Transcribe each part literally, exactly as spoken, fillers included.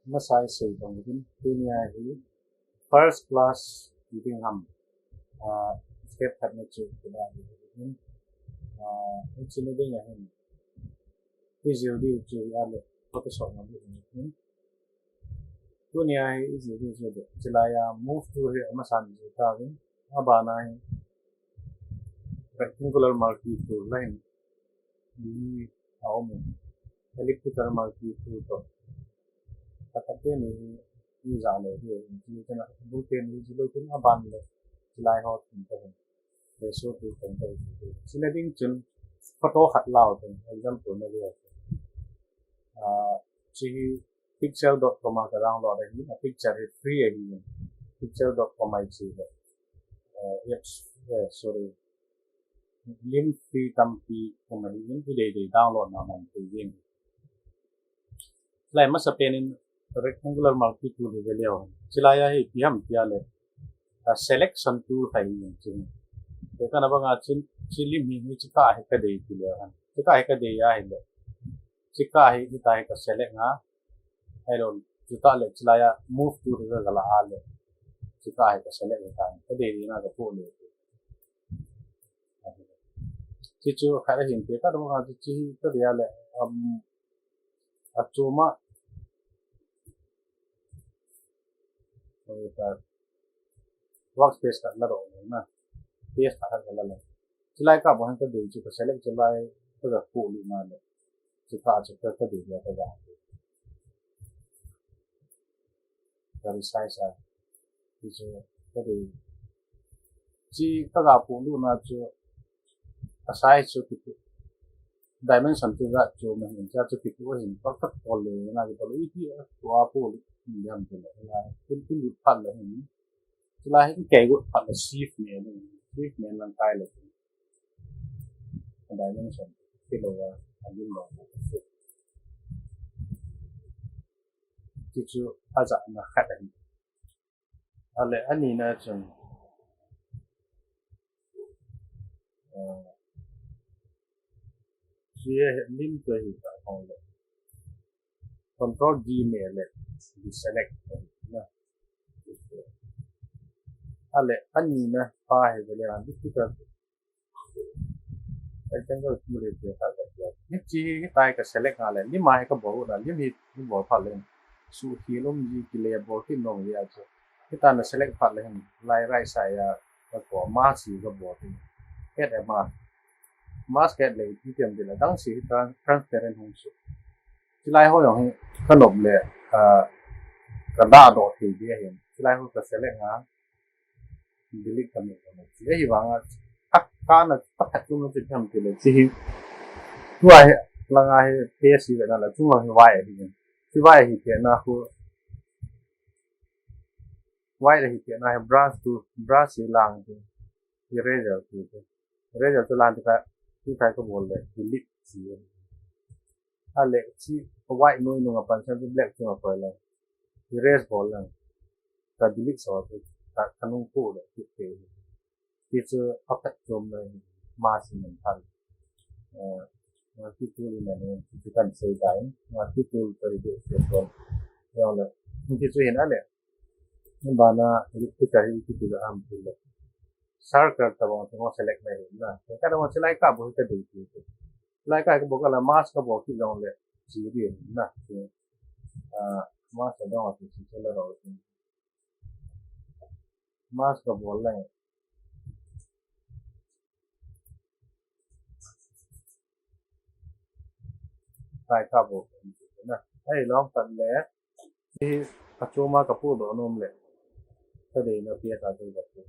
Masai sei bang din, tunia hi first class ti ding ham, ah, step khat na chu kila ding, ah, hiche na ding ahin, ijil diu chu ahile Photoshop na ding ahin. Tunia hi ijil diu chu, chulai a move tool hi amasan jil tauvin, abana hi rectangular marquee tool la hin li a um in, elliptical marquee tool toh. Khat khat teni hi ija le hi, hi tena bul teni hi jil lou tin aban le chulai ho tin ta hin. Lasso tool tin ta hin. Chule ding chun photo khat lau tin, example na le. Ah, chi hi pixel dot com a ka download ahi, a picture hi free ahi. Pixel dot com a ichi le. Eh, apps, eh, sorry. Lim free tampi um ahi, i dei dei download na man thei jeng. Lai masapen in rectangular marquee tool hi ve leu. Chulai a hi ipi ham tia le, a selection tool khat ahi jeng. Te kana banga chin, chi lim hi, hi chi kah hi ka dei ti leu hen. Chi kah hi ka dei ahile, chi kah hi, hitia hi ka select nga. Ahilou, chutah le chulai a move tool hi ka la a le, chi kah hi ka select hi ta, ka dei dei na ka pu le. Chi chu khat ahin te, ka dong ka chi hi ka dei a le, um, achom a, work space khat la dong na, space khat la le. Chulai kah bou hin ka dei chu ka select, chulai ka ga pu le na le. Chi kah chu ka, ka dei le ka ga. Ka resize a. Chi chu ka dei. Chi ka ga pu le na chu ka size chu kitu. Dimension chu ga chu ma hin cha chu kitu hin pa ka tol le na ki tol ipi a tu a pu le. Ni ham tu le na. Kin kin lut phat le hin. Chulai hi kei got phat le shift ne, shift ne lang kai le. Dimension kilo a, a lim lo. Chi chu ajahna khat ahi. Ahile ani na chun, ah, chi hi lim chu hi ta hong le. Control D me le, deselect na. Ahile ani na pa hi le, a duplicate rectangle tool hi ka, ka, ka. Hichi hi, hitia hi ka select nga le, lim a hi ka bol u na, lim hi, hi bol phat le. Suhkhel um ji kile bol kit nom ji a chu. Hitia na select phat le hin, lai right side a, ka ko mask hi ka bol u. Add a mask. Mask add le, ipi ti ham ti le, dang si hi tran-, transparent hung su. Chulai ho jong hi, ka nop le, ah, ka dah doh thei di ahin. Chulai ho ka select nga, delete ka mi ka mi. Chi ahi vang a, a ka na, ka phat tum na chi tham ti le, chi hi. Tua hi, langa hi, paste hi ve na la, chung lang hi white hi. Chi white hi ke na hu. White hi ke na hi brush tu, brush hi lang tu. Eraser tu. Eraser tu lang tu ka, tu ka ka bol le, delete chi. Ahile, chi white noi nunga pan sa black chunga koi le. Erase bol le. Ka delete sa tu, ka, ka nung ko le, ki te. Ti chu a phat chom le, mask in phat. Eh, marquee tool in a ne, ti chu kan sei dai. Marquee tool ka ri de se chom. Yo le. Ti chu hin ahile. Bana, ti ka hi ti le am ti le. Circle tabang chu select na hin na. Ka tabang chulai kah bou hi ka dei ti. Lai kah ka bol ka la mask ka bol kit jong le. Chi di na. Chi. Ah, mask ka dong a chi chi la ro. Mask ka bol le. Lai kah bol na. Ahilou pat le. Hi, achom a ka pu doh nom le. Ka dei na pia ka dei ka pu.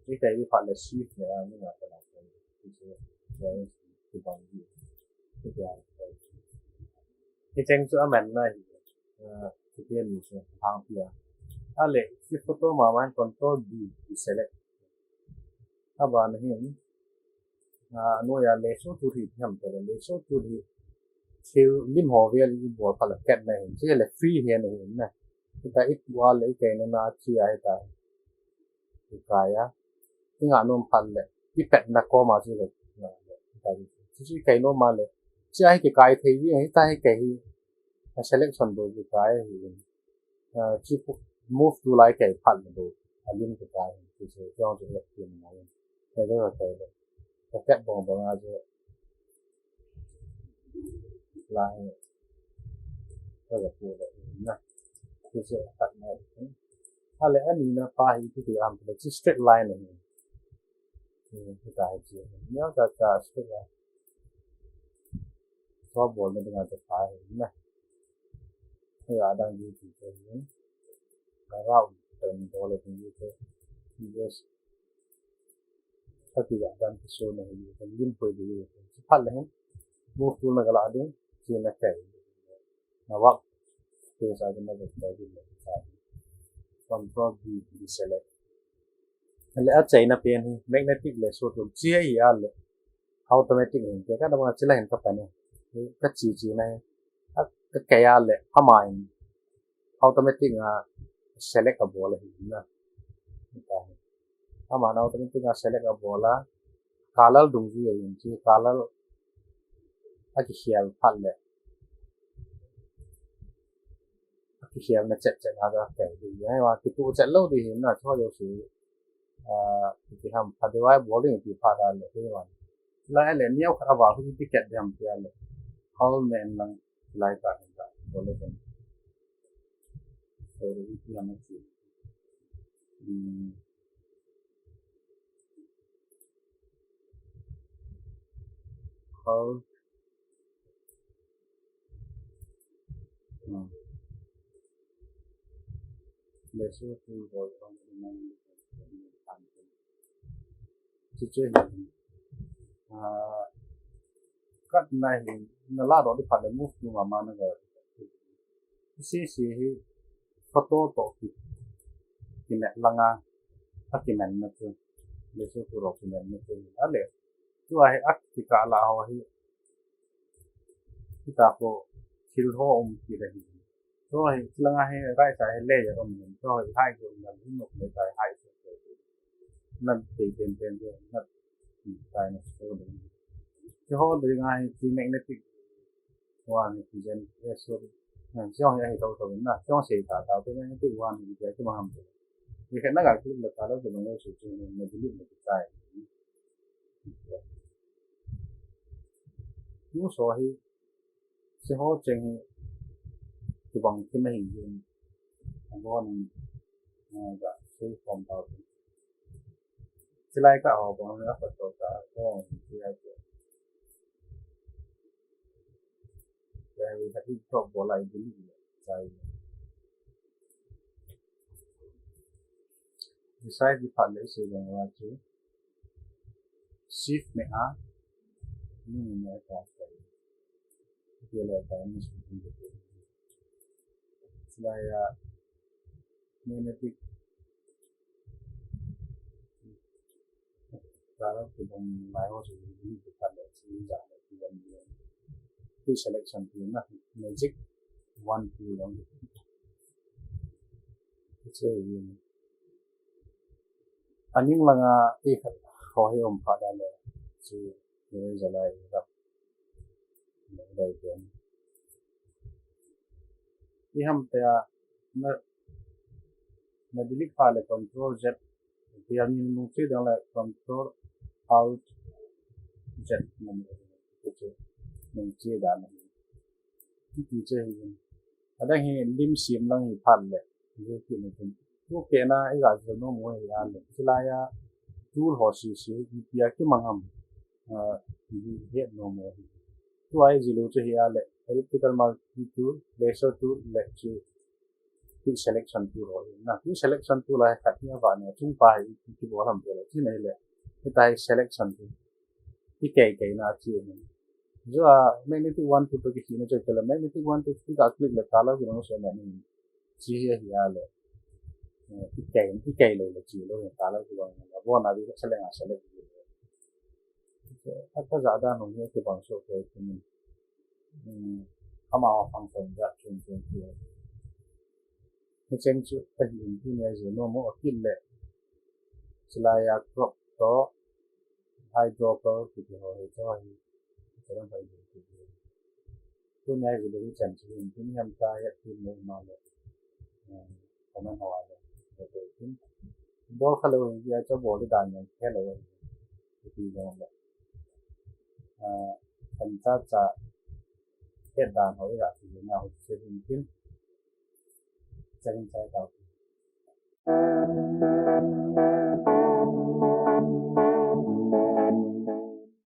Hi ka hi phat le shift le a ni na ka na. Hi chu, ya ni ki bang hi. Hi ya. Hi cheng chu a man na hi. Ah, hi pia ni chu hang pia. Ahile, hi photo ma man control D, deselect. Abana hin, ah, anoiya lasso tool hi ham ti le, lasso tool hi thil lim ho vel i bol phat le pat na hin, chi le free hand na hin na. Hitia i pu a le i kai na na chi a hitia. I kai a. I ngah nom phat le, i pat na koma chi le. Na, hitia. Chu kai nom a le, chu a hi kikai thei ding, hitia hi kai hi, a selection bou kikai hi. Ah, chu move tool a kai phat le bou, a lim kikai, chu chu, chu chu le, chu na le. Kai le, kai le. Ka kat bong bong a chu. Lai. Ka ga pu le na. Chu chu a khat na. A le, a ni na pa hi chu ti am le, chu straight line na. Ni, hitia hi chu. Ni a ka ka straight line. Tua bol na dinga chu pa hi na. Hei a dang di ti te ni. Ka rau te ni bol le ni te. Yes. Ka ti ga dan ti so na hi, ka lim poi di. Chu phat le hin. Move tool na ga la ding. Chu na kai. Na work space a na ga kai di le. Control D, deselect. Le a chaina pen hi magnetic lasso tool. Chu hi a le. Automatic hin. Ke ka da ma chu la hin ka pa ni. Ka chi chi na hi. A, ka kai a le. Ama in. Automatic a select a bol a hi na. Aman automatic a select a bol a. Color dungjui a hin chu color a kikhel phat le. A kikhel na chet chet a ka kai ding. Ai wa kitu chet lou ding hin na chu lou si. Ah, ti ham phat de wa bol ding ti phat a le. Ti wan. La le neo kha a wa hu ti ket de ham ti a le. Hol me en lang. Lai ka hin ka. Bol le. Sorry, iti naman si, hmm, how, hmm, let's go to the, chuchu hi, ah, kat na hi, na la doh di phat le move tool ma ma na ga. Si si hi, photo toh ki, kimet langa, a kimen na chu. Lasso tool ho kimen na chu. A le, chu a hi a kikah lah ho hi, Hitia ko thil ho um kit ahi. Chu hi, chu langa hi right side hi layer um ahin. Chu hi hide um ahin, nok le tai hide. Na tei pen pen chu, na tai na chu le. Chu ho le nga hi, chu magnetic one hi, chu jen, eh, sorry. Na, chu hi ahi tho tho na, chu sei ta ta, chu magnetic one hi, chu ma ham. Ni khat na ga click le ta lo, chu ma lo su chu, na delete le tai. Chu so hi, Hiche ho cheng hi kibang thim ahi jeh in, abon in, eh, ga sei khom tau. Chulai ka ho bang a phat to ka ho, chulai ka. Chulai ka i top bol lai din chai. Resize di phat le sei bang wa chu. Shift me a, ni me a ka. Hitia le ka ni su tin de. Chulai a magnetic color kibang lai ho chu ni chu phat le chu ni ja le chu ni. Quick selection tool na, magic wand tool lang. Hiche hi. Aning langa i khat ho hi um phat a le chu eraser lai rap. Dai pen. I ham te a na, na delete phat le control Z. Tia ni nung che dang le control alt Z na ni. Nung che dang na ni. Ti che hi. Adang hi lim sim lang hi phat le. Ju ki ni tin. Tu ke na i ga ju no mo hi a le. Chulai a tool ho si si hi tia ki mang ham. Ah, hi het no mo hi. Tu ai ji lo chu hi a le. Elliptical multi tool, lasso tool, le chu quick selection tool ho. Na quick selection tool a khat ni a va na chung pa hi ki bol ham pe le. Chi nei le. Hitia hi selection tool. I kei kei na chi ni. Ju a magnetic one tool to ki hi na chu ke le magnetic one tool ki ka click le color ki no se na ni. Chi hi hi a le. Eh, i kei, i kei lo le chi lo ni color ki bang na. Bo na di select a select. A ka ja da no ni ki bang so ke ni. Hmm, ama wa function ja chung chung ki. Ni cheng chu ka hi in tu ni a ju no mo a kit le. Chulai a crop to. Eyedropper kiti ho hi chu hi. Kailang pai. Tunia video hi chan chu hin tin, ham ta ya tin mo ma le. Comment ho a le. Tin. Bol kha lo ya cho bol dan ya khe lo. Ti lo le. Kan cha cha. Khe dan ho ya ti na ho se hin tin. Cha hin cha ta.